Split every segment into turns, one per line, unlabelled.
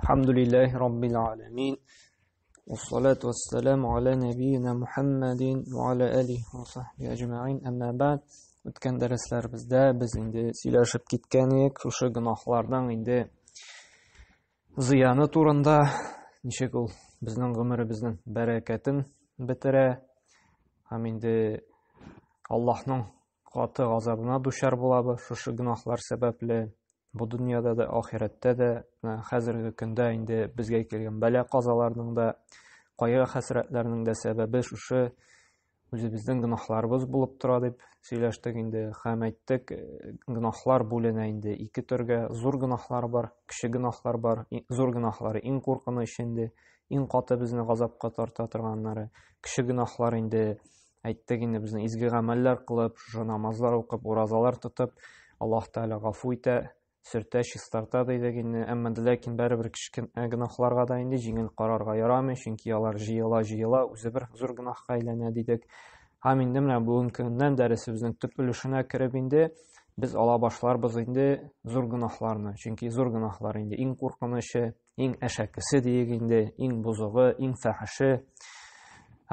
الحمد لله رب العالمين والصلاة والسلام على نبينا محمد وعلى آله وصحبه أجمعين أما بعد. Үткән дәресләребездә без инде сөйләшеп киткән идек шушы гөнаһларның инде зыяны турында, ничек ул безнең гомеребезнең бәрәкәтен бетерә һәм инде Аллаһның каты газабына дучар булабыз шушы гөнаһлар сәбәпле. Бу дөньяда да, ахирәттә дә, хәзерге көндә инде безгә килгән бәла-казаларның да, кайгы-хәсрәтләрнең дә сәбәбе шушы үзебезнең гөнаһларыбыз булып тора дип сөйләштек инде һәм әйттек, гөнаһлар бүленә инде ике төргә: зур гөнаһлар бар, кече гөнаһлар бар. Зур гөнаһлар иң куркыныч инде, иң каты безне газапка тарта торганнары. Кече гөнаһлар инде, әйттек инде, безнең изге гамәлләр кылып, шушы намазлар укып, уразалар тотып, Аллаһ Тәгалә гафу итә, сөртә, чистарта дидек инде. Әмма дә ләкин барыбер кечкенә гөнаһларга да инде җиңел карарга ярамый, чөнки алар җыела-җыела үзе бер зур гөнаһка әйләнә дидек. Һәм инде менә бүгенге көннән дәресебезнең төп өлешенә кереп инде без ала башларбыз инде зур гөнаһларны. Чөнки зур гөнаһлар инде иң куркынычы, иң әшәкесе диек инде, иң бозыгы, иң фәхеше.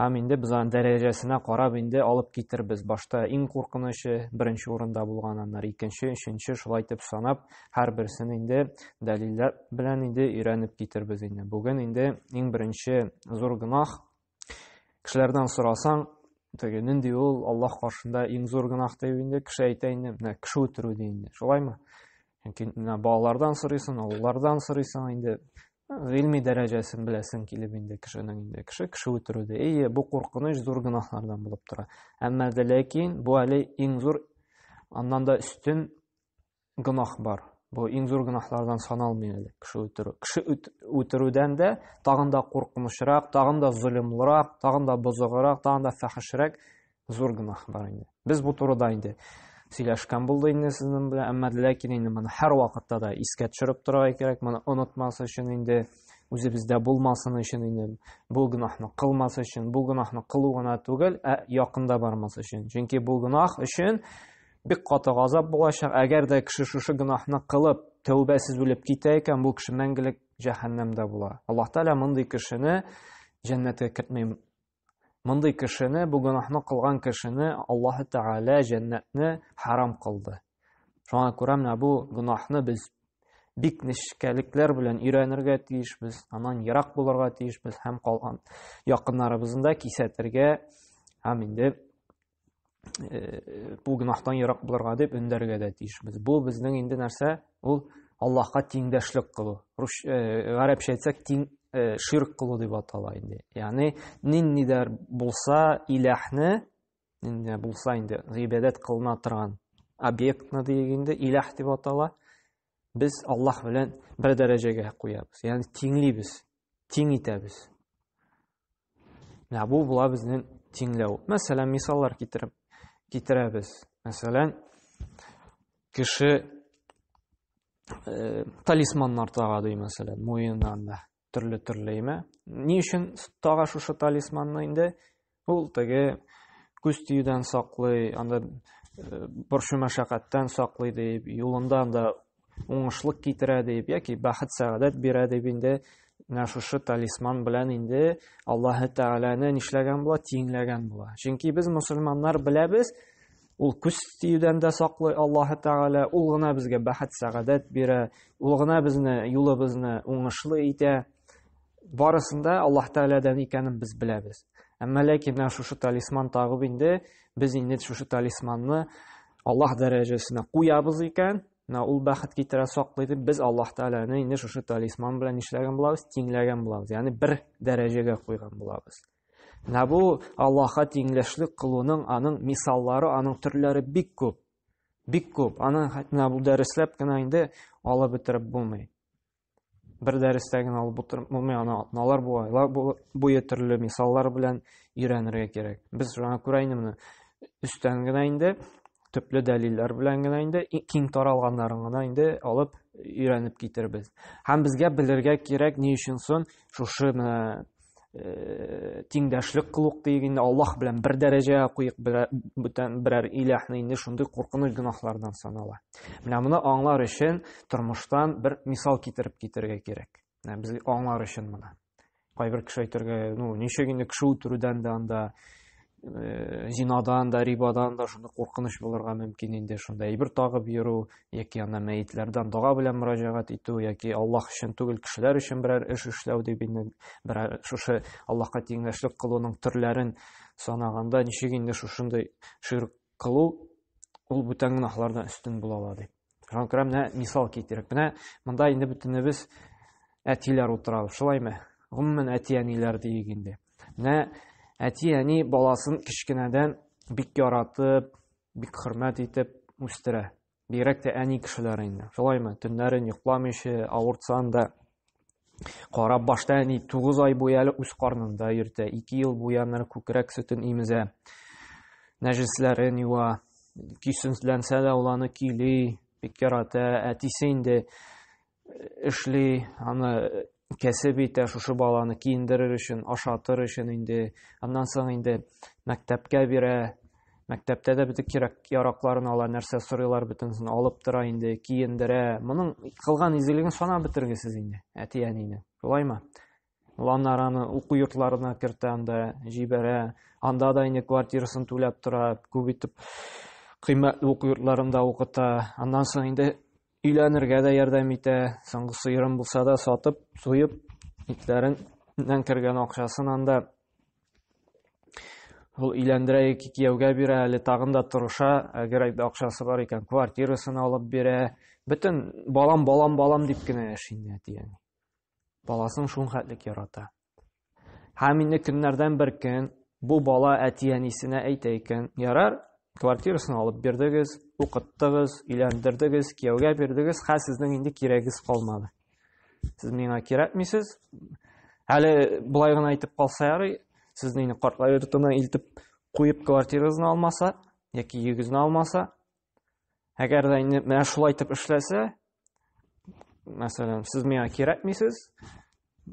Һәм инде без аның дәрәҗәсенә карап инде алып китербез. Башта иң куркынычы беренче урында булган, аннары икенче, өченче, шулай итеп санап, һәрберсен инде дәлилләр белән инде өйрәнеп китербез инде. Бүген инде иң беренче зур гөнаһ. Кешеләрдән сорасаң, теге нинди ул Аллаһ каршында иң зур гөнаһ дип инде кеше әйтә инде, менә кеше үтерү ди инде. Шулаймы? Чөнки менә балалардан сорыйсың, олылардан сорыйсың инде, гыйльми дәрәҗәсен беләсең килеп инде кешенең инде. Кеше кеше үтерү ди. Әйе, бу куркыныч зур гөнаһлардан булып тора. Әмма дә ләкин бу әле иң зур, аннан да өстен гөнаһ бар. Бу иң зур гөнаһлардан саналмый әле кеше үтерү. Кеше үтерүдән дә тагын да куркынычрак, тагын да золымлырак, тагын да бозыграк, тагын да фәхешрәк зур гөнаһ бар инде. Без бу турыда инде сөйләшкән булды инде сезнең белән, әмма ләкин инде моны һәр вакытта да искә төшереп торырга кирәк, моны онытмас өчен инде, үзебездә булмасын өчен инде, бу гөнаһны кылмас өчен, бу гөнаһны кылу гына түгел, ә якында бармас өчен. Чөнки бу гөнаһ өчен бик каты газап булачак. Әгәр дә кеше шушы гөнаһны кылып, тәүбәсез үлеп китә икән, бу кеше мәңгелек җәһәннәмдә була. Аллаһ Тәгалә мондый кешене җәннәткә кертми. Мондый кешене, бу гөнаһны кылган кешене Аллаһ Тәгалә җәннәтне харам кылды. Шуңа күрә менә бу гөнаһны без бик нечкәлекләр белән өйрәнергә тиешбез, аннан ерак булырга тиешбез һәм калган якыннарыбызны да кисәтергә һәм инде бу гөнаһтан ерак булырга дип өндәргә дә тиешбез. Бу безнең инде нәрсә? Ул Аллаһка тиңдәшлек кылу. Рус, гарәпчә әйтсәк, тиң ширк кылу дип атала инде. Ягъни ниндидер булса иләһне, нинди булса инде гыйбадәт кылына торган объектны диек инде, иләһ дип атала. Без Аллаһ белән бер дәрәҗәгә куябыз. Ягъни тиңлибез, тиң итәбез. Менә бу була безнең тиңләү. Мәсәлән, мисаллар китереп китерәбез. Мәсәлән, кеше талисманнар тага ди, мәсәлән, муеннан да төрле-төрле име. Ни өчен тага шушы талисманны инде? Ул теге күз тиюдән саклый, анда борчу мәшәкатьтән саклый дип, юлында анда уңышлык китерә дип, яки бәхет сәгадәт бирә дип инде менә шушы талисман белән инде Аллаһы Тәгаләне нишләгән була? Тиңләгән була. Чөнки без мусульманнар беләбез, ул күз тиюдән дә саклый Аллаһы Тәгалә, ул гына безгә бәхет сәгадәт бирә, ул гына безне юлыбызны уңышлы итә. Барысын да Аллаһ Тәгаләдән икәнен без беләбез. Әмма ләкин менә шушы талисман тагып инде без инде шушы талисманны Аллаһ дәрәҗәсенә куябыз икән, менә ул бәхет китерә, саклый дип, без Аллаһ Тәгаләне инде шушы талисман белән нишләгән булабыз? Тиңләгән булабыз. Ягъни бер дәрәҗәгә куйган булабыз. Менә бу Аллаһка тиңләшлек кылуның аның мисаллары, аның төрләре бик күп. Бик күп. Аны менә бу дәресләп кенә инде алып бетереп булмый. Бер дәрестә генә алып утырып булмый, аны атналар буе, айлар буе төрле мисаллар белән өйрәнергә кирәк. Без шуңа күрә инде моны өстән генә инде, төпле дәлилләр белән генә инде, киң таралганнарын гына инде алып өйрәнеп китербез. Һәм безгә белергә кирәк, ни өчен соң шушы менә тиңдәшлек кылук диек инде, Аллаһ белән бер дәрәҗәгә куйык бүтән берәр иләһне инде шундый куркыныч гөнаһлардан санала. Менә моны аңлар өчен тормыштан бер мисал китереп китергә кирәк. Менә без аңлар өчен моны. Кайбер кеше әйтергә, ну, ничек инде кеше үтерүдән дә анда э, зинадан да, рибадан да шундый куркыныч булырга мөмкин инде шунда әйбер тагып йөрү яки анда мәетләрдән дога белән мөрәҗәгать итү яки Аллаһ өчен түгел, кешеләр өчен берәр эш эшләү дип инде берәр шушы Аллаһка тиңдәшлек кылуның төрләрен санаганда ничек инде шушындый ширк кылу ул бүтән гөнаһлардан өстен була ала дип. Шуңа күрә менә мисал китерик. Менә монда инде бөтенебез әтиләр утырабыз, шулаймы? Гомумән әти-әниләр диик инде. Менә әти-әни баласын кечкенәдән бик яратып, бик хөрмәт итеп үстерә. Бигрәк тә әни кешеләр инде. Шулаймы? Төннәрен йокламыйча, авыртсан да карап башта әни 9 ай буе әле үз карнында йөртә, 2 ел буе аннары күкрәк сөтен имезә, нәҗесләрен юа, көйсезләнсә дә ул аны көйли, бик ярата. Әтисе инде эшли, аны кәсеп итә, шушы баланы киендерер өчен, ашатыр өчен инде. Аннан соң инде мәктәпкә бирә, Мәктәптә дә бөтен кирәк яракларын ала, нәрсә сорыйлар, бөтенесен алып тора инде, киендерә. Моның кылган изгелеген санап бетергесез инде, әти-әнине. Шулаймы? Ул аннары аны уку йортларына кертә, анда җибәрә. Анда да инде квартирасын түләп тора, күп итеп кыйммәтле уку йортларында укыта. Аннан соң инде өйләнергә дә ярдәм итә. Соңгы сыерын булса да сатып, суеп, итләреннән кергән акчасын анда ул өйләндерә яки кияүгә бирә, әле тагын да тырыша, әгәр инде акчасы бар икән, квартирасын алып бирә. Бөтен балам, балам, балам дип кенә яши инде әти-әни. Баласын шул хәтлек ярата. Һәм инде көннәрдән бер көн бу бала әти-әнисенә әйтә икән, ярар, квартирасын алып бирдегез, укыттыгыз, өйләндердегез, кияүгә бирдегез, хәзер сезнең инде кирәгегез калмады. Сез миңа кирәкмисез. Әле болай гына әйтеп калса ярый, сезне инде картлар йортына илтеп куеп квартирагызны алмаса яки йөгезне алмаса, әгәр дә инде менә шулай итеп эшләсә, мәсәлән, сез миңа кирәкмисез,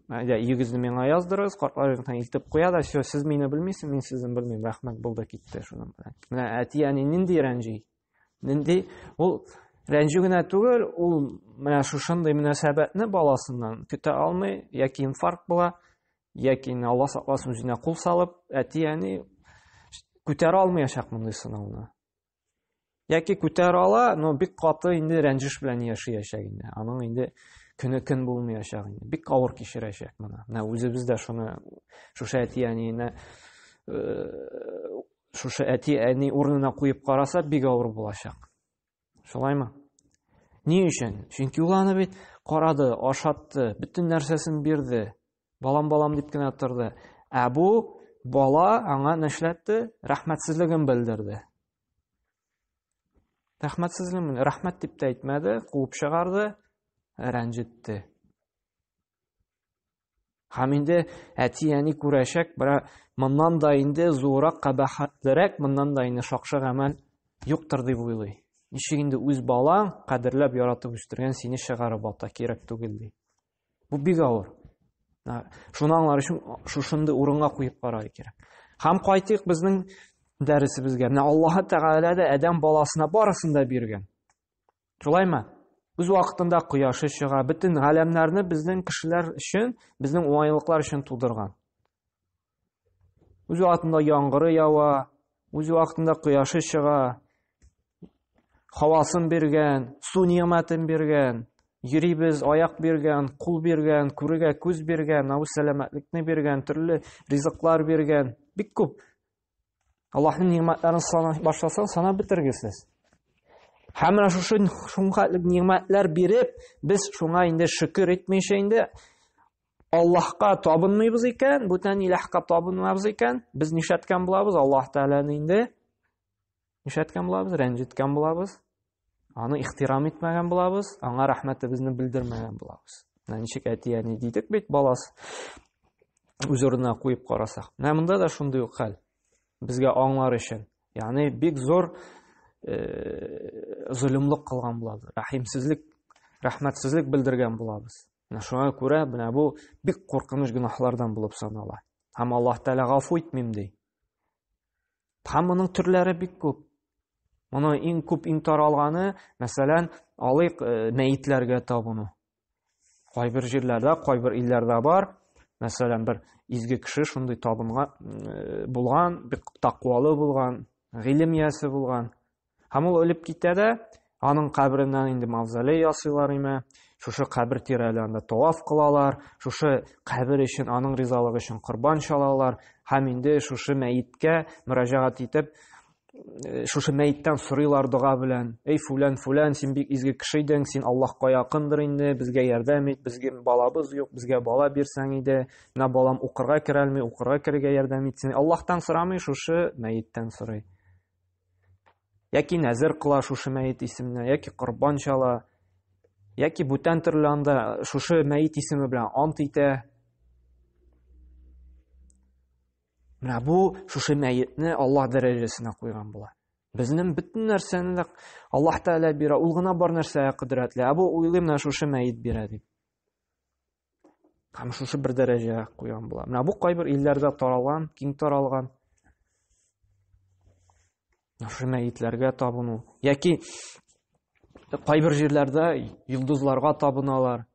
әйдә йөгезне миңа яздырыгыз, картлар йортына илтеп куя да, все, сез мине белмисез, мин сезне белмим, рәхмәт, булды, китте шуның белән. Менә әти-әни нинди рәнҗи? Нинди ул рәнҗү генә түгел, ул менә шушындый мөнәсәбәтне баласыннан көтә алмый, яки инфаркт була, яки Алла сакласын үзенә кул салып, әти-әни күтәрә алмаячак мондый сынауны. Яки күтәрә ала, но бик каты инде рәнҗеш белән яшәячәк инде. Аның инде көне көн булмаячак инде. Бик авыр кичерәчәк моны. Менә үзебез дә шуны шушы әти-әнине шушы әти-әни урынына куеп караса, бик авыр булачак. Шулаймы? Ни өчен? Чөнки ул аны бит карады, ашатты, бөтен нәрсәсен бирде. Балам-балам дип кенә торды. Ә бу бала аңа нишләтте? Рәхмәтсезлеген белдерде. Рәхмәтсезлеген, рәхмәт дип тә әйтмәде, куып чыгарды, рәнҗетте. Һәм инде әти-әни күрәчәк, бара моннан да инде зуррак, кабахәтлерәк, моннан да инде шакшы гамәл юктыр дип уйлый. Ничек инде үз балаң кадерләп яратып үстергән сине чыгарып ата, кирәк түгел ди. Бу бик авыр. Шуны аңлар өчен шушындый урынга куеп карарга кирәк. Һәм кайтыйк безнең дәресебезгә. Менә Аллаһ Тәгалә дә адәм баласына барысын да биргән. Шулаймы? Үз вакытында кояшы чыга, бөтен галәмнәрне безнең кешеләр өчен, безнең уңайлыклар өчен тудырган. Үз вакытында яңгыры ява, үз вакытында кояшы чыга, һавасын биргән, су нигъмәтен биргән, йөрибез, аяк биргән, кул биргән, күрергә күз биргән, авыз сәламәтлекне биргән, төрле ризыклар биргән. Бик күп. Аллаһның нигъмәтләрен санап башласаң, санап бетергесез. Һәм менә шушы шуңа нигъмәтләр биреп, без шуңа инде шөкер итмичә инде Аллаһка табынмыйбыз икән, бүтән илаһка табынмабыз икән, без нишләткән булабыз? Аллаһ Тәгаләне инде нишләткән булабыз? Рәнҗеткән булабыз. Аны ихтирам итмәгән булабыз, аңа рәхмәтебезне белдермәгән булабыз. Менә ничек әти-әни дидек бит, баласы үз урынына куеп карасак. Менә монда да шундый ук хәл. Безгә аңлар өчен. Ягъни бик зур золымлык кылган булабыз. Рәхимсезлек, рәхмәтсезлек белдергән булабыз. Менә шуңа күрә менә бу бик куркыныч гөнаһлардан булып санала. Һәм Аллаһ Тәгалә гафу итмим ди. Һәм моның төрләре бик күп. Моның иң күп иң таралганы, мәсәлән, алыйк мәетләргә табыну. Кайбер җирләрдә, кайбер илләрдә бар. Мәсәлән, бер изге кеше шундый табынга булган, бик тәкъвалы булган, гыйлем иясе булган. Һәм ул үлеп китә дә, аның кабереннән инде мавзолей ясыйлар име, шушы кабер тирәләрендә таваф кылалар, шушы кабер өчен, аның ризалыгы өчен корбан чалалар, һәм инде шушы мәеткә мөрәҗәгать итеп, шушы мәйеттән сорыйлар дога белән. Эй, фүлән, фүлән, син бик изге кеше идең, син Аллаһка якындыр инде, безгә ярдәм ит, безгә балабыз юк, безгә бала бирсәң иде. Менә балам укырга керә алмый, укырга керергә ярдәм итсен. Аллаһтан сорамый, шушы мәйеттән сорый. Яки нәзер кыла шушы мәет исеменә, яки корбан чала, яки бүтән төрле анда шушы мәет исеме белән ант итә. Менә бу шушы мәетне Аллаһ дәрәҗәсенә куйган була. Безнең бөтен нәрсәне дә Аллаһ Тәгалә бирә, ул гына бар нәрсәгә кодрәтле. Ә бу уйлый менә шушы мәет бирә дип. Һәм шушы бер дәрәҗәгә куйган була. Менә бу кайбер илләрдә таралган, киң таралган. Шушы мәетләргә табыну. Яки кайбер җирләрдә йолдызларга табыналар.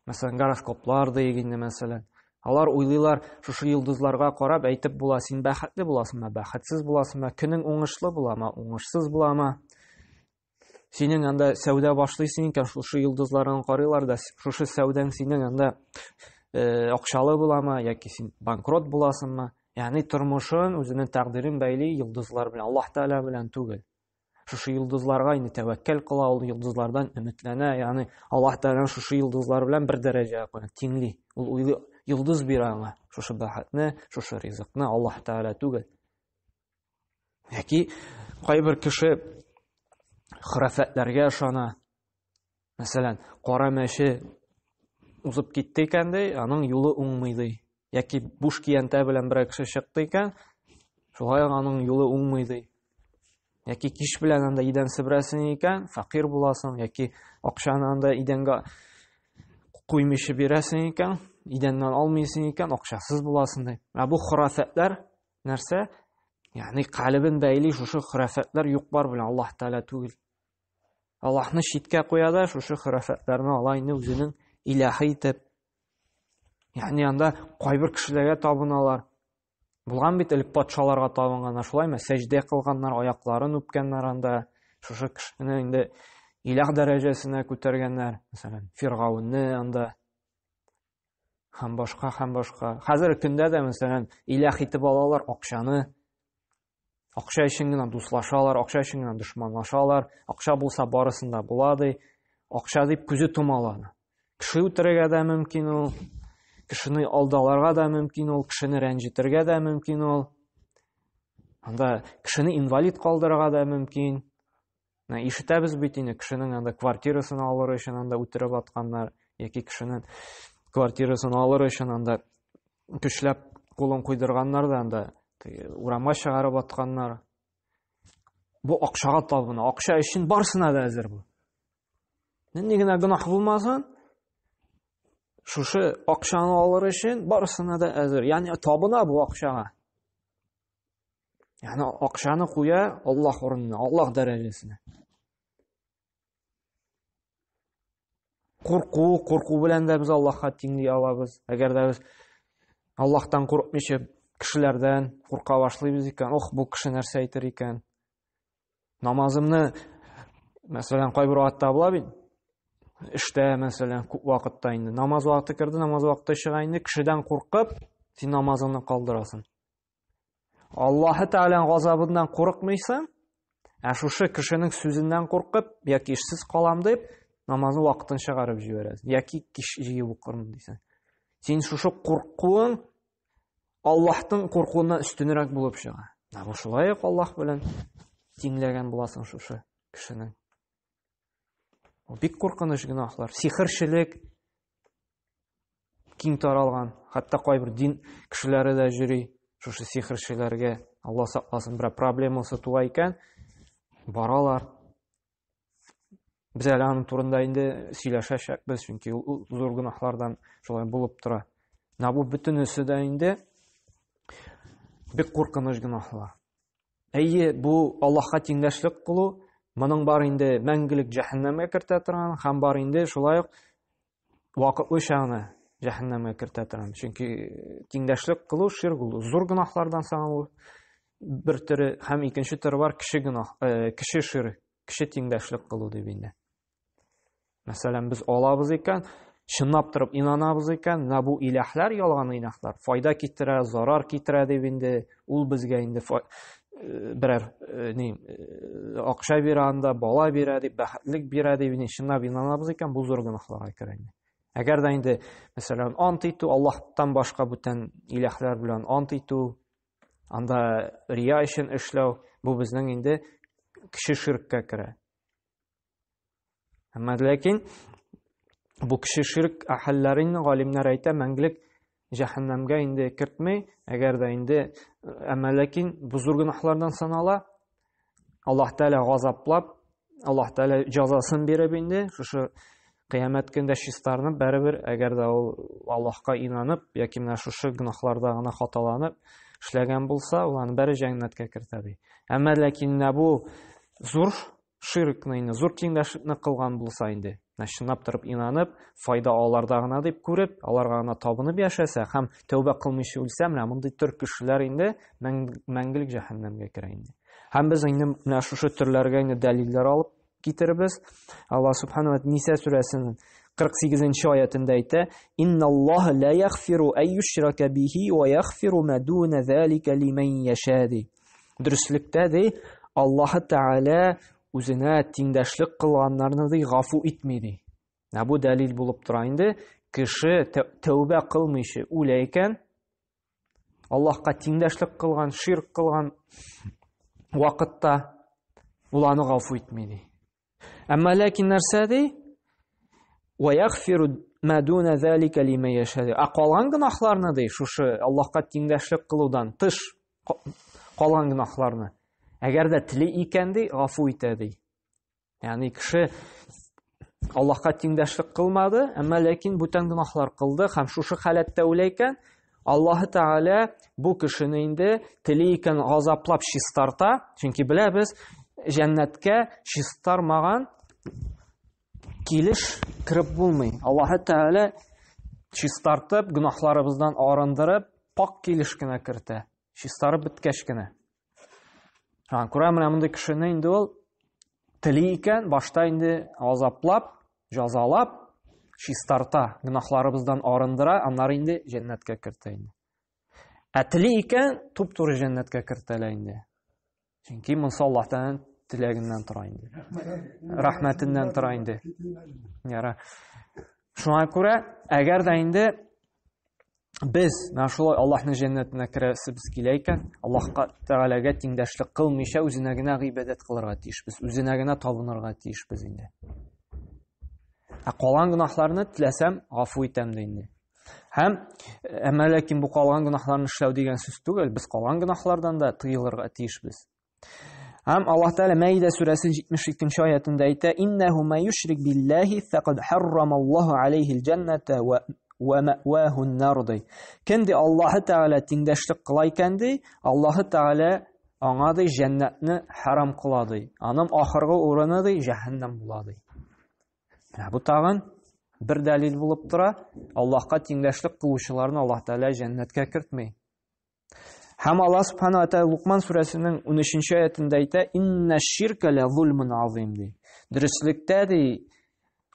Мәсәлән, гороскоплар диек инде, мәсәлән. Алар уйлыйлар, шушы йолдызларга карап әйтеп була, син бәхетле буласыңмы, бәхетсез буласыңмы, көнең уңышлы буламы, уңышсыз буламы. Синең анда сәүдә башлыйсың икән, шушы йолдызларны карыйлар да, шушы сәүдәң синең анда акчалы буламы, яки син банкрот буласыңмы. Ягъни тормышын, үзенең тәкъдирен бәйли йолдызлар белән, Аллаһ Тәгалә белән түгел. Шушы йолдызларга инде тәвәккәл кыла, ул йолдызлардан өметләнә, ягъни Аллаһ Тәгалә шушы йолдызлар белән бер дәрәҗәгә куя, тиңли. Ул уйлый, йолдыз бирә аңа шушы бәхетне, шушы ризыкны, Аллаһ Тәгалә түгел. Яки кайбер кеше хөрәфәтләргә ышана. Мәсәлән, кара мәче узып китте икән ди, аның юлы уңмый ди. Яки буш киянтә белән берәр кеше чыкты икән, шулай ук аның юлы уңмый ди. Яки кич белән анда идән себерәсең икән, фәкыйрь буласың, яки акчаны анда идәнгә куймыйча бирәсең икән, идәннән алмыйсың икән, акчасыз буласың ди. Ә бу хөрәфәтләр нәрсә? Ягъни калебен бәйли шушы хөрәфәтләр юк-бар белән Аллаһ Тәгалә түгел. Аллаһны читкә куя да, шушы хөрәфәтләрне ала инде үзенең илаһы итеп. Ягъни анда кайбер кешеләргә табыналар. Булган бит элек патшаларга табынганнар, шулаймы? Сәҗдә кылганнар, аякларын үпкәннәр анда. Шушы кешене инде илаһ дәрәҗәсенә күтәргәннәр. Мәсәлән, Фиргаунны анда һәм башка, һәм башка. Хәзерге көндә дә, мәсәлән, илаһ итеп алалар акчаны. Акча өчен генә дуслашалар, акча өчен генә дошманлашалар. Акча булса барысын да була ди. Акча дип күзе томалана. Кеше үтерергә дә мөмкин ул, кешене алдаларга да мөмкин ул, кешене рәнҗетергә дә мөмкин ул. Анда кешене инвалид калдырырга да мөмкин. Менә ишетәбез бит инде, кешенең анда квартирасын алыр өчен анда үтереп атканнар, яки кешенең квартирасын алыр өчен анда көчләп кулын куйдырганнар да анда урамга чыгарып атканнар. Бу акчага табына, акча өчен барысына да әзер бу. Нинди генә гөнаһ булмасын, шушы акчаны алыр өчен барысына да әзер. Ягъни табына бу акчага. Ягъни акчаны куя Аллаһ урынына, Аллаһ дәрәҗәсенә. Курку, курку белән дә без Аллаһка тиңли алабыз. Әгәр дә без Аллаһтан курыкмыйча кешеләрдән курка башлыйбыз икән, ох, бу кеше нәрсә әйтер икән? Намазымны, мәсәлән, кайбер вакытта була бит, эштә, мәсәлән, күп вакытта инде намаз вакыты керде, намаз вакыты чыга инде, кешедән куркып, син намазыңны калдырасың. Аллаһы Тәгаләнең газабыннан курыкмыйсың, ә шушы кешенең сүзеннән куркып, яки эшсез калам дип, намазны вакытын чыгарып җибәрәсең, яки кич җыеп укырмын дисең. Син шушы куркуың Аллаһтың куркуыннан өстенрәк булып чыга. Менә бу шулай ук Аллаһ белән тиңләгән буласың шушы кешенең. Бу бик куркыныч гөнаһлар. Сихерчелек киң таралган. Хәтта кайбер дин кешеләре дә йөри шушы сихерчеләргә. Алла сакласын, берәр проблемасы туа икән, баралар. Без әле аның турында инде сөйләшәчәкбез, чөнки ул зур гөнаһлардан шулай булып тора. Менә бу бөтенесе дә инде бик куркыныч гөнаһлар. Әйе, бу Аллаһка тиңдәшлек кылу, моның бар инде мәңгелек җәһәннәмгә кертә торган һәм бар инде шулай ук вакытлыча гына җәһәннәмгә кертә торган. Чөнки тиңдәшлек кылу ширк ул зур гөнаһлардан саналу бер төре һәм икенче төре бар кеше гөнаһ, э, кеше ширк, кеше тиңдәшлек кылу дип инде. Мәсәлән, без алабыз икән, чынлап торып инанабыз икән, менә бу иләһләр ялган иләһләр, файда китерә, зарар китерә дип инде ул безгә инде э, берәр э, ни э, акча бирә анда, бала бирә дип, бәхетлек бирә дип инде чынлап инанабыз икән, бу зур гөнаһларга керә инде. Әгәр дә инде, мәсәлән, ант итү, Аллаһтан башка бүтән иләһләр белән ант итү, анда рия өчен эшләү, бу безнең инде кеше ширккә керә. Әмма ләкин бу кеше ширк әһелләрен галимнәр әйтә, мәңгелек җәһәннәмгә инде кертми, әгәр дә инде әмма ләкин бу зур гөнаһлардан санала. Аллаһ Тәгалә газаплап, Аллаһ Тәгалә җәзасын биреп инде шушы кыямәт көндә чистарынып, бәребер, әгәр дә ул Аллаһка инанып яки менә шушы гөнаһларда гына хаталанып эшләгән булса, ул аны бәре җәннәткә кертә ди. Әмма ләкин менә бу зур ширкны инде, зур тиңдәшлекне кылган булса инде, менә чынлап торып инанып, файда аларда гына дип күреп, аларга гына табынып яшәсә һәм тәүбә кылмыйча үлсә, менә мондый төр кешеләр инде мәңгелек җәһәннәмгә керә инде. Һәм без инде менә шушы төрләргә инде дәлилләр алып китербез. Алла субхану ва Ниса сүрәсенең 48 аятында әйтә: "Инналлаһа ла ягфиру ай юшрака бихи ва ягфиру ма дуна залика лиман яша" ди. Дөреслектә ди, Аллаһы Тәгалә үзенә тиңдәшлек кылганнарны ди гафу итми ди. Ә бу дәлил булып тора инде. Кеше тәүбә кылмыйча үлә икән, Аллаһка тиңдәшлек кылган, ширк кылган вакытта ул аны гафу итми ди. Әмма ләкин нәрсә ди? Ва ягфиру ма дуна залика лиман яша. Ә калган гөнаһларны ди, шушы Аллаһка тиңдәшлек кылудан тыш калган гөнаһларны. Әгәр дә тели икән ди, гафу итә ди. Ягъни кеше Аллаһка тиңдәшлек кылмады, әмма ләкин бүтән гөнаһлар кылды һәм шушы халәттә үлә икән, Аллаһы Тәгалә бу кешене инде тели икән газаплап чистарта, чөнки беләбез, җәннәткә чистармаган килеш кереп булмый. Аллаһы Тәгалә чистартып, гөнаһларыбыздан арындырып, пак килеш кенә кертә. Чистарып беткәч кенә. Шуңа күрә менә мондый кешене инде ул тели икән, башта инде азаплап, җазалап, чистарта, гөнаһларыбыздан арындыра, аннары инде җәннәткә кертә инде. Ә тели икән, туп-туры җәннәткә кертәлә инде. Чөнки монысы Аллаһ Тәгаләнең теләгеннән тора инде. Рәхмәтеннән тора инде. Яра. Шуңа күрә, әгәр дә инде без менә шулай Аллаһның җәннәтенә керәсебез килә икән, Аллаһка Тәгаләгә тиңдәшлек кылмыйча үзенә генә гыйбадәт кылырга тиешбез, үзенә генә табынырга тиешбез инде. Ә калган гөнаһларны теләсәм гафу итәм ди инде. Һәм әмма ләкин бу калган гөнаһларны эшләү дигән сүз түгел, без калган гөнаһлардан да тыелырга тиешбез. Һәм Аллаһ Тәгалә Мәидә сүрәсе 72 аятында әйтә: "Иннәһу ма юшрик биллаһи факад харрамаллаһу алейхил җанната ва ва мәваху нар" ди. Кем ди Аллаһ Тәгалә тиңдәшлек кыла икән ди, Аллаһ Тәгалә аңа ди җәннәтне харам кыла ди. Аның ахыргы урыны ди җәһәннәм була ди. Менә бу тагын бер дәлил булып тора. Аллаһка тиңдәшлек кылучыларны Аллаһ Тәгалә җәннәткә кертми. Һәм Аллаһ Субхану ва Тааля Лукман сүрәсенең 13-нче аятында әйтә: "Инна ширка ла зулмун азим" ди. Дөреслектә ди,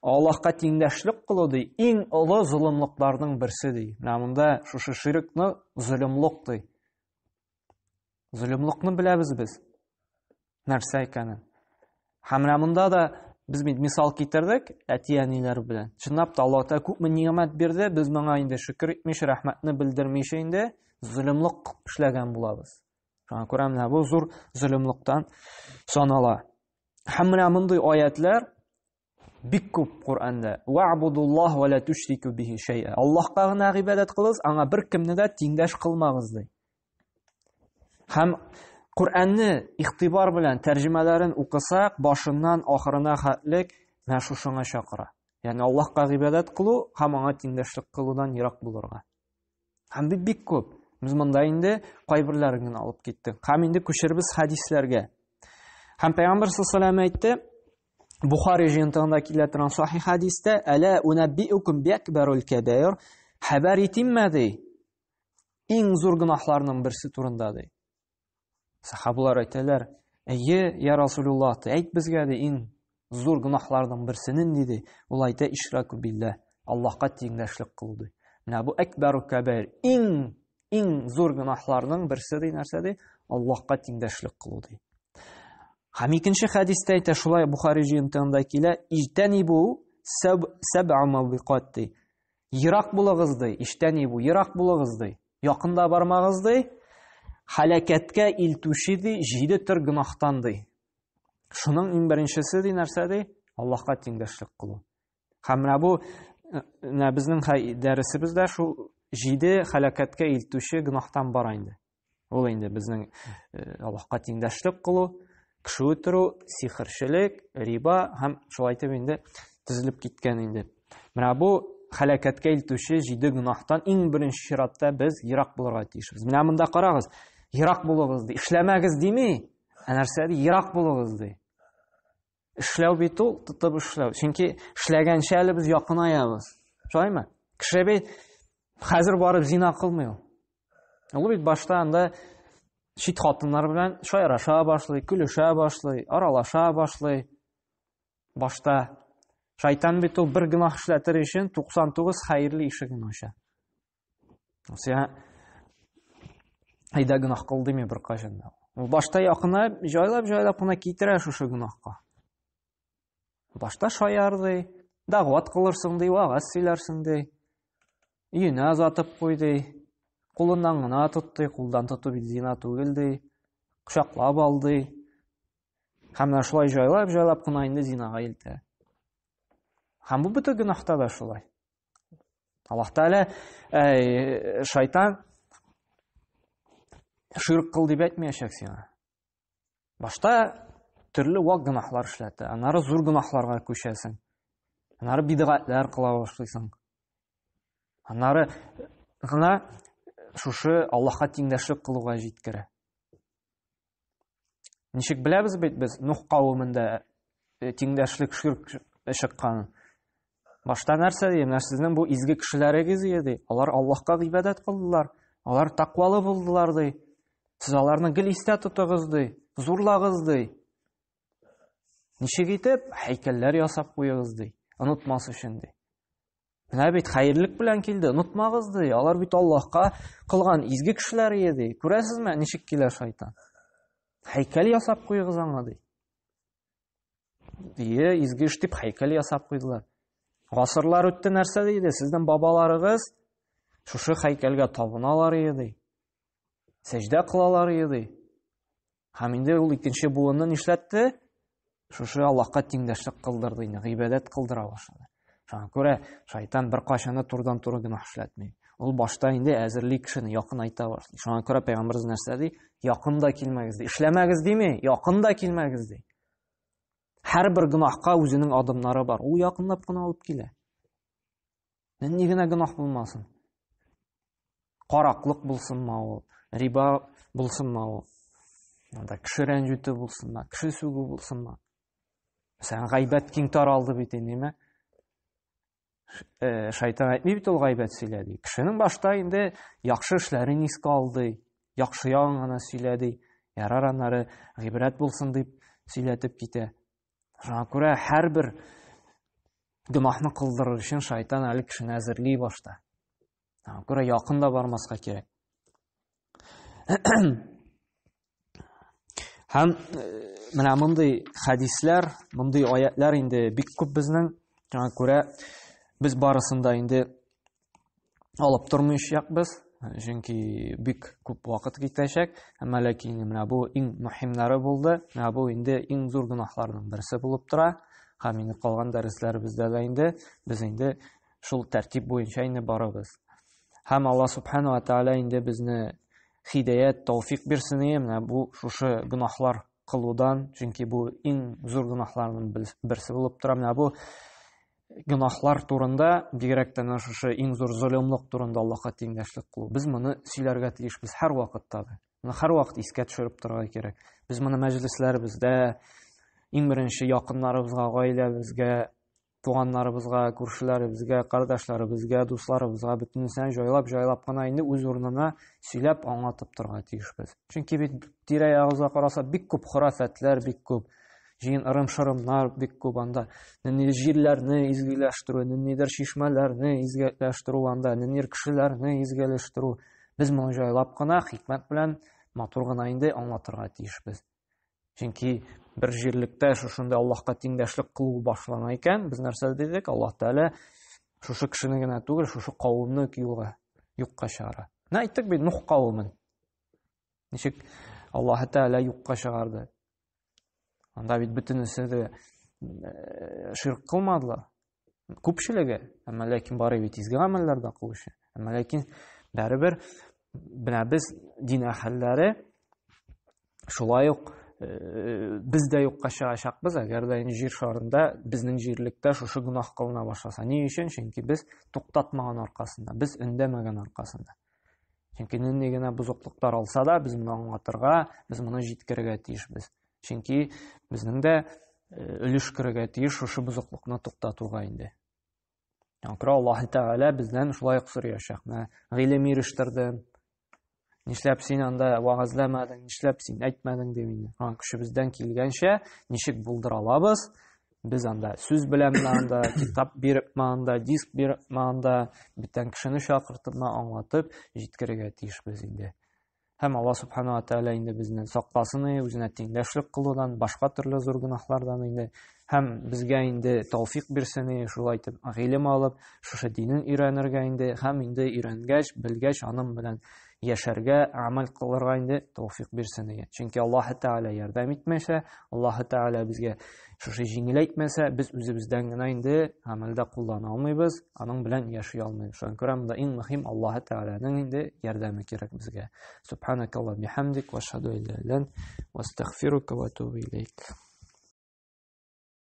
Аллаһка тиңдәшлек кылу ди, иң олы золымлыкларның берсе ди. Менә монда шушы ширкны золымлык ди. Золымлыкны беләбез без. Нәрсә икәнен. Һәм менә монда да без бит мисал китердек әти-әниләр белән. Чынлап та Аллаһ Тәгалә күпме ни'мәт бирде, без моңа инде шөкер итмичә, рәхмәтне белдермичә инде золымлык эшләгән булабыз. Шуңа күрә менә бу зур золымлыктан санала. Һәм менә мондый аятлар бик күп Коръәндә. Вa'будуллаһ ва ла тушрику бихи шәй'a. Аллаһка гына гыйбадәт кылыгыз, аңа беркемне дә тиңдәш кылмагыз ди. Һәм Коръәнне игътибар белән тәрҗемәләрен укысак, башыннан ахырына хәтлек менә шушыңа чакыра. Ягъни Аллаһка гыйбадәт кылу һәм аңа тиңдәшлек кылудан ерак булырга. Һәм бик бик күп. Без монда инде кайберләрен генә алып киттек. Һәм инде күчербез хәдисләргә. Һәм Пәйгамбер саллаллаху әйтте, Бухари җыентыгында килә торган сахих хәдистә, "Әлә унаббиукум биакбарул кабаир", хәбәр итимме ди? Иң зур гөнаһларның берсе турында ди. Сахабалар әйтәләр, "Әйе, я Расулуллаһ, әйт безгә ди, иң зур гөнаһларның берсе нинди ди?" Ул әйтә, "Ишраку билләһ, Аллаһка тиңдәшлек кылу ди. Менә бу әкбәру кабаир, иң иң зур гөнаһларның берсе ди нәрсә ди? Аллаһка тиңдәшлек кылу ди. Һәм икенче хәдистә әйтә, шулай Бухари җыентыгында килә, "Иҗтанибу сәб'a мавбикат" ди. Ерак булыгыз ди, иҗтанибу, ерак булыгыз ди. Якында бармагыз ди. Халәкәткә илтүче ди, җиде төр гөнаһтан ди. Шуның иң беренчесе ди нәрсә ди? Аллаһка тиңдәшлек кылу. Һәм менә бу менә безнең дәресебездә шул җиде халәкәткә илтүче гөнаһтан бара инде. Ул инде безнең Аллаһка тиңдәшлек кылу, кеше үтерү, сихерчелек, риба һәм шулай итеп инде тезелеп киткән инде. Менә бу халәкәткә илтүче җиде гөнаһтан иң беренче чиратта без ерак булырга тиешбез. Менә монда карагыз, ерак булыгыз ди. Эшләмәгез дими, ә нәрсә ди? Ерак булыгыз ди. Эшләү бит ул тотып эшләү. Чөнки эшләгәнчә әле без якынаябыз. Шулаймы? Кеше бит хәзер барып зина кылмый ул. Ул бит башта анда чит хатыннар белән шаяраша башлый, көлешә башлый, аралаша башлый. Башта шайтан бит ул бер гөнаһ эшләтер өчен 99 хәерле ишеген ача. Сиңа әйдә гөнаһ кыл дими беркайчан да. Ул башта якына җайлап-җайлап кына китерә шушы гөнаһка. Башта шаяр ди, дәгъват кылырсың ди, вагаз сөйләрсең ди. Өенә озатып куй ди. Кулыннан гына тот ди, кулдан тоту бит зина түгел ди. Кочаклап ал ди. Һәм менә шулай җайлап-җайлап кына инде зинага илтә. Һәм бу бөтен гөнаһта да шулай. Аллаһ Тәгалә шайтан ширк кыл дип әйтмәячәк сиңа. Башта төрле вак гөнаһлар эшләтә, аннары зур гөнаһларга күчәсең. Аннары бидгатлар кыла башлыйсың. Аннары гына шушы Аллаһка тиңдәшлек кылуга җиткерә. Ничек беләбез бит без Нух кавемендә э, тиңдәшлек ширк чыкканын. Башта нәрсә ди? Менә сезнең бу изге кешеләрегез ди. Алар Аллаһка гыйбадәт кылдылар. Алар тәкъвалы булдылар ди. Сез аларны гел истә тотыгыз ди. Зурлагыз ди. Ничек итеп һәйкәлләр ясап куегыз ди. Онытмас өчен ди. Менә бит хәерлек белән килде, онытмагыз ди. Алар бит Аллаһка кылган изге кешеләр иде ди. Күрәсезме, ничек килә шайтан? Һәйкәл ясап куегыз аңа ди. Ие, изге эш дип һәйкәл ясап куйдылар. Гасырлар үтте нәрсә диде? Сезнең бабаларыгыз шушы һәйкәлгә табыналар иде ди. Сәҗдә кылалар иде ди. Һәм инде ул икенче буынны нишләтте? Шушы Аллаһка тиңдәшлек кылдырды инде, гыйбадәт кылдыра башлады. Шуңа күрә шайтан беркайчан да турыдан-туры гөнаһ эшләтми. Ул башта инде әзерли кешене, якынайта башлый. Шуңа күрә пәйгамбәребез нәрсә ди? Якын да килмәгез ди. Эшләмәгез дими, якын да килмәгез ди. Һәрбер гөнаһка үзенең адымнары бар. Ул якынлап кына алып килә. Нинди генә гөнаһ булмасын. Караклык булсынмы ул, риба булсынмы ул, анда кеше рәнҗетү булсынмы, кеше сүгү булсынмы. Мәсәлән, гайбәт киң таралды бит инде, ниме? Э, шайтан әйтми бит ул гайбәт сөйлә ди. Кешенең башта инде яхшы эшләрен искә алды, яхшы ягын гына сөйләде. Ярар аннары гыйбрәт булсын дип сөйләтеп китә. Шуңа күрә һәрбер гөнаһны кылдырыр өчен шайтан әле кешене әзерли башта. Шуңа күрә якын да бармаска кирәк. Һәм э, менә мондый хәдисләр, мондый аятлар инде бик күп безнең. Шуңа күрә без барысын да инде алып тормыйчакбыз, чөнки бик күп вакыт китәчәк. Әмма ләкин менә бу иң мөһимнәре булды. Менә бу инде иң зур гөнаһларның берсе булып тора. Һәм инде калган дәресләребездә дә инде без инде шул тәртип буенча инде барабыз. Һәм Алла субхана ва тааля инде безне хидаят, тауфик бирсен ие, менә бу шушы гөнаһлар кылудан, чөнки бу иң зур гөнаһларның берсе булып тора. Менә бу гөнаһлар турында, бигрәк тә менә шушы иң зур золымлык турында Аллаһка тиңдәшлек кылу. Без моны сөйләргә тиешбез һәрвакытта да. Моны һәрвакыт искә төшереп торырга кирәк. Без моны мәҗлесләребездә, Иң беренче якыннарыбызга, гаиләбезгә, туганнарыбызга, күршеләребезгә, кардәшләребезгә, дусларыбызга бөтенесен җайлап-җайлап кына инде үз урынына сөйләп, аңлатып торырга тиешбез. Чөнки бит тирә-ягыбызга караса, бик күп хорафәтләр, бик күп җыен ырым-шырымнар бик күп анда. Ниндидер җирләрне изгеләштерү, ниндидер чишмәләрне изгеләштерү анда, ниндидер кешеләрне изгеләштерү. Без моны җайлап кына, хикмәт белән матур гына инде аңлатырга тиешбез. Чөнки бер җирлектә шушында Аллаһка тиңдәшлек кылу башлана икән, без нәрсә дидек? Аллаһ Тәгалә шушы кешене генә түгел, шушы кавымны юлга юкка чыгара. Менә әйттек бит Нух кавемен. Ничек Аллаһ Тәгалә юкка чыгарды. Анда бит бөтенесе дә э, ширк кылмадылар. Күпчелеге, әмма ләкин бары бит изге гамәлләр дә кылучы. Әмма ләкин бәрібер менә без дин әһелләре шулай ук э, без дә юкка чыгачакбыз, әгәр дә инде җир шарында безнең җирлектә шушы гөнаһ кылына башласа. Ни өчен? Чөнки без туктатмаган аркасында, без өндәмәгән аркасында. Чөнки нинди генә бозыклыклар алса да, без моны аңлатырга, без моны җиткерергә тиешбез. Чөнки безнең дә э, өлеш керергә тиеш шушы бозыклыкны туктатуга инде. Аңа Аллаһ Тәгалә бездән шулай ук сораячак. Менә гыйлем ирештердем. Нишләп син анда вәгазьләмәдең, нишләп син әйтмәдең дип инде. Аңа көчебездән килгәнчә ничек булдыра алабыз, без анда сүз белән анда, китап биреп анда, диск биреп анда, бүтән кешене чакыртып аңлатып җиткерергә тиешбез инде. Һәм Алла субхана ва тәгалә инде безне сакласын, үзенә тиңдәшлек кылудан, башка төрле зур гөнаһлардан инде. Һәм безгә инде тауфик бирсен, шулай итеп гыйлем алып, шушы динен өйрәнергә инде, һәм инде өйрәнгәч, белгәч, аның белән яшәргә, гамәл кылырга инде тауфик бирсен. Чөнки Аллаһ Тәгалә ярдәм итмәсә, Аллаһ Тәгалә безгә шушы җиңеләйтмәсә, без үзебездән генә инде гамәлдә куллана алмыйбыз, аның белән яши алмыйбыз. Шуңа күрә монда иң мөһим Аллаһ Тәгаләнең инде ярдәме кирәк безгә. Субханакаллаһ бихамдик ва ашһаду ан ла иляха илля ант ва астагфирука ва атубу илейк.